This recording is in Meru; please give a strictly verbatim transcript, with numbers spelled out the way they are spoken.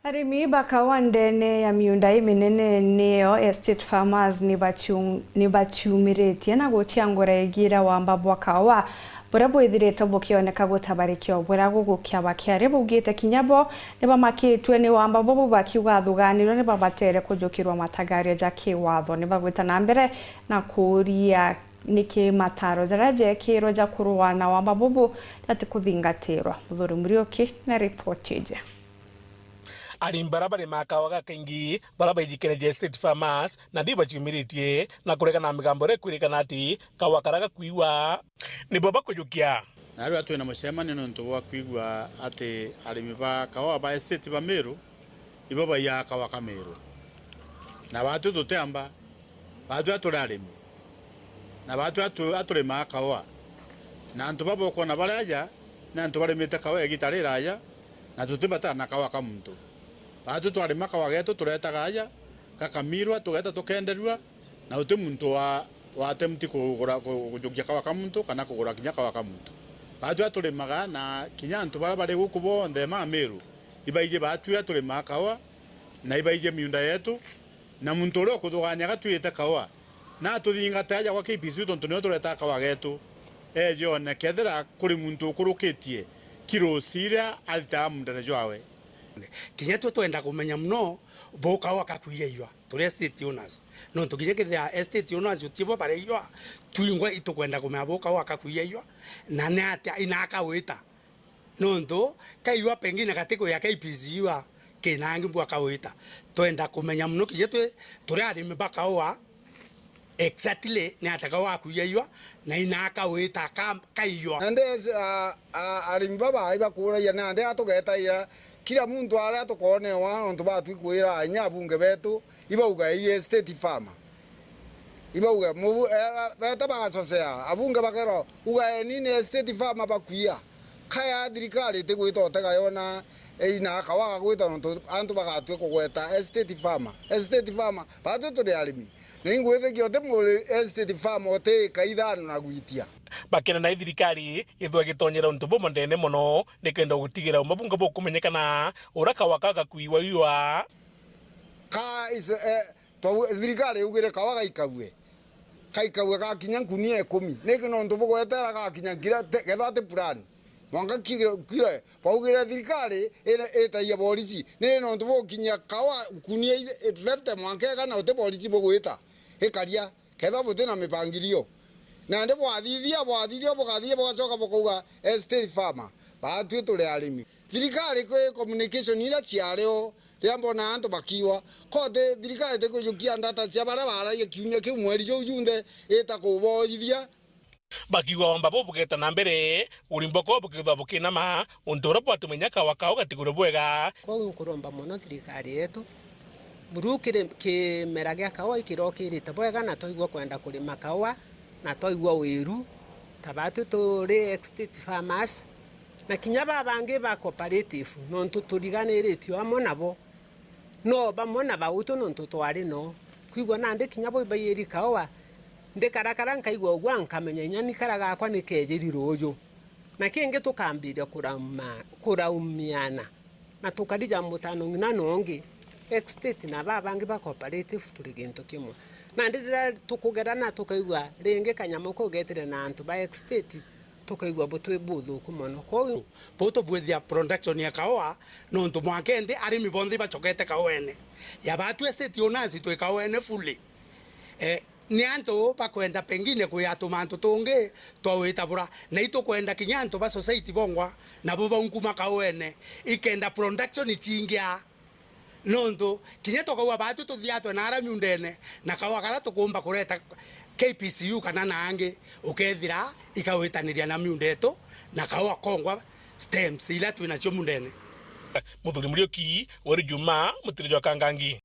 Arimi ba kawa ndene ya miunda iminene niyo estate farmers ni bacium-, ni baciumiritie na guciangura igira wamba bwa kawa buria bwithirite bukioneka gutabarikia o buria gugukia bakiaria. Baugite kinya bo ni bamakitue ni wamba bubu, bakiuga athuganirwe ni babatere kujukirwa matagaria ja kiwatho. Ni bagwita na mbere na kuuria niki mataro jaria jekirwe ja kurua na wamba bubu jati kuthingatirwa. Muthuri Muriuki na ripoti iji. Arimi bara barimaa kawa gakaingi, bara baijikanagia estate farmers, na ndi baciumiritie na kurega na migambo iria ikwirikana ati kawa karia gakuigwa nibo bakujukia. Na riria twina mucemanio niuntu bwa kwigua ati arimi ba kawa ba estate ba Meru ibo baiyaa kawa ka Meru. Na baatwi tutiamba, baatwi aturi arimi. Na baatwi atu-, aturimaa kawa. Na antu baba ukwona bari aja, ni antu barimite kawa igita riraya, na tutibata na kawa ka muntu. Baatwi twarima kawa geetu, turetaga aja, gakamirwa, tugeeta tukenderua, na guti muntu wa, wa attempt kugura, ku-, kujukia kawa ka muntu, kana kugura kinya kawa ka muntu. Baatwi aturimaga, na kinya antu baria bari guku bonthe ma Meru, ibaiji baatwi aturimaa kawa, na ibaiji miunda yeetu, na muntu uria ukuthugania gatwite kawa, na atuthingate aja gwa K P C U, tontu nio turetaa kawa geetu, eeje one kethira kuri muntu ukurukitie kirosi iria aritaga muundene jwawe. Kinya twe twenda kumenya mono bo kawa kakwiyaiywa, turi estate owners. Nontu kinya kethira estate owners utibo baraiywa, twingwa itukwenda kumenya bo kawa kakwiyaiywa, na ni atia ina akawita. Nontu kaiywa pengine gati kuya K P C U a kinangi bwa kawita. Twenda kumenya mono kinya twi, turi arimi ba kawa, exactly ni atia kawa kakwiyaiywa, na ina akawita ka-, kaiywa. Nandi, a, a, arimi baba ibakuragia nandi atugetaira, kila muntu aria tukoonewa, nontu batwi kwira inya abunge betu, ibauga ii estate farmer. Ibauga, mubu-, eh, beta bagacocea, abunge bakerwa, ugaeni ni estate farmer bakuia. Kaya thirikari itigwita utega yona, eh, ina kawa gagwita nontu antu bagatwi kugweta estate farmer. Estate farmer, batwi turi arimi. Na ingwitikia uti muri estate farmer uti ika ithano na gwitia. Bakena na thirikari ithwa igitonyera untu bubu ndene mono, nikenda gutigira umabunge bukumenyekana uria kawa kau gakuiwa iwa. Ka is, eh, Twau-, thirikari yaugire kawa gaikaue. Kaikaue gakinya nkunia ikumi. Niki nontu bugwetera gakinya ngira te-, ketha ti plan. Mwanka kire, kire, baugire thirikari ina-, itagia borisi. Niki nontu bugukinyia kawa nkunia i-, fifty mwanka igana uti borisi bugwita. Ikaria. Ketha buti na mipangilio. Nandi bwathithia, bwathithia, bugathithia, bugacoka bukauga, "Eh, still farmer." Batwi turi arimi. Thirikari kwi communication iria ciario, riria mbona antu bakiwa, kote thirikari itikujukia ndata cia baria baragia kiumia kiu mweri juu junthe ita kuboithia. Bakiuga wamba bubu bugeta na mbere, urimbo kwao bukithwa bukinama, untu uria bwatumenya kawa kao gatigure bwega. Kwou nkuromba mono thirikari yetu, buru kiri-, kimera gia kawa ikirokirite bwega, na twaigua kwenda kurima kawa, na twaigua wiru, ta batwi turi estate farmers, na kinya ba bangi ba cooperative, nontu turiganiritue amwe nabo. No bamwe na bautu nontu twari no. Kwigua nandi kinya bo ibaiyiri kaua, ndikarakara nkaigua ugwa nkamenya inya ni kara gakwa ni kejiri ruuju. Na kingi tukambiria kurauma-, kuraumiana. Na tukarija mutano ng'ina nongi. Estate na ba bangi ba cooperative turi gintu kimwe. Nandi riria tukugerana tukaigua ringi kanyamu kau getire na antu ba estate, tukaigua butwi buthuku mono. Kwou buu tubwithia production ya kaua, nontu mwanka indi arimi bonthe ibacokete kauene. Ya batu estate owners twi kauene fully. Eh, ni antu bakwenda pengine kwia tumantu tungi twa witabura, na itukwenda kinya antu ba society bongwa nabo baunkuma kauene, ikenda production icingia. Nontu kinya tukauga baatu tuthiatwe na ara miundene, na kaua karia tukuumba kureta K P C U kana na angi, ukethira ikawitaniria na miunda yetu, na kaua kongwa stems iria twi nacio mundene. Muthuri Muriuki, Weru Juma, Mutiri jwa Kangangi.